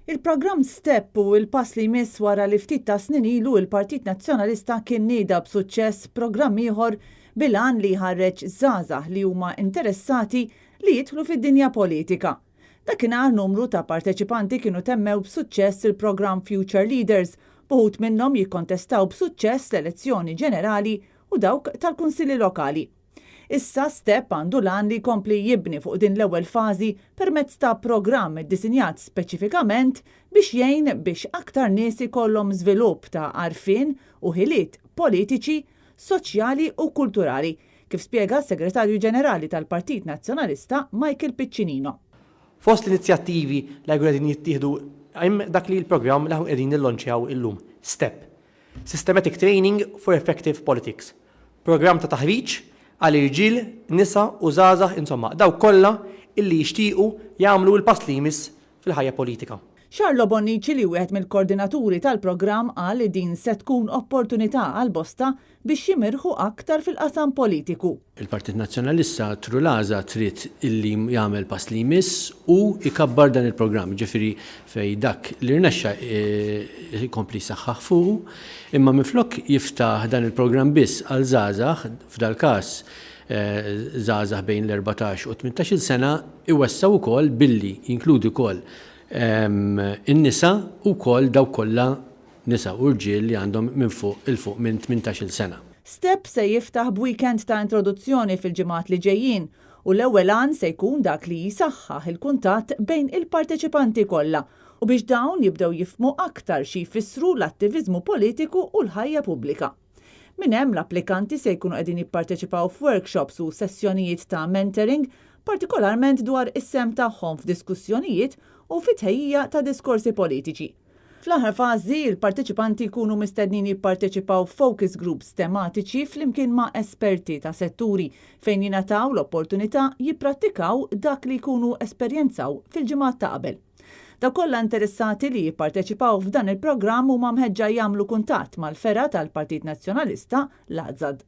Il-programm Step hu l-pass li jmiss wara li ftit ta' snin ilu l-Partit Nazzjonalista kien nieda b'suċċess programm ieħor bil-għan li jħarreġ żgħażagħ li huma interessati li jidħlu fid-dinja politika. Dakinhar numru ta' parteċipanti kienu temmew b'suċċess il-programm Future Leaders, b'uħud minnhom jikkontestaw b'suċċess l-elezzjoni ġenerali u dawk tal-kunsilli lokali. Issa Step għandu l-għan li jkompli jibni fuq din l-ewwel fażi permezz ta' programm iddisinjat speċifikament biex jgħin biex aktar nies ikollhom żvilupp ta' għarfien u ħiliet politiċi, soċjali u kulturali, kif spjega s-Segretarju Ġenerali tal-Partit Nazzjonalista Michael Piccinino. Fost l-inizjattivi li jkunu qegħdin jittieħdu hemm dak li l-programm li aħna qegħdin nillonċjaw illum, Step. Systematic Training for Effective Politics, programm ta' taħriġ għal irġiel, nisa u żgħażagħ insomma dawk kollha illi jixtiequ jagħmlu l-pass li jmiss fil-ħajja politika. Charlo Bonnici li wieħed mill-kordinaturi tal-programm qal li din se tkun opportunità għal bosta biex jimirħu aktar fil-qasam politiku. Il-Partit Nazzjonalista through l-għaża trid illi jagħmel pass li jmiss u jkabbar dan il-programm, jiġifieri fejn dak li rnexxa jkompli jsaħħaħ fuqu, imma minflok jiftaħ dan il-programm biss għal żgħażagħ, f'dal-każ żgħażagħ bejn l-erbatax u t-tmintax-il sena, iwessgħu wkoll billi jinkludi wkoll in-nisa u wkoll dawk kollha nisa u rġiel li għandhom minn fuq 'il fuq minn 18-il sena. Step se jiftaħ b'weekend ta' introduzzjoni fil-ġimgħat li ġejjin u l-ewwel għan se jkun dak li jsaħħaħ il-kuntatt bejn il-parteċipanti kollha u biex dawn jibdew jifhmu aktar xi jfissru l-attiviżmu politiku u l-ħajja pubblika. Minn hemm l-applikanti se jkunu qegħdin jipparteċipaw f'workshops u sessjonijiet ta' mentoring partikolarment dwar is-sehem tagħhom f'diskussjonijiet u fit-tħejjija ta' diskorsi politiċi. Fl-aħħar fażi, il-parteċipanti jkunu mistednin jipparteċipaw f'focus groups tematiċi flimkien ma' esperti ta' setturi fejn jingħataw l-opportunità jipprattikaw dak li jkunu esperjenzaw fil-ġimgħat ta' qabel. Dawk kollha interessati li jipparteċipaw f'dan il-programm huma mħeġġa jagħmlu kuntatt mal-fergħa tal-Partit Nazzjonalista, l-AZAD.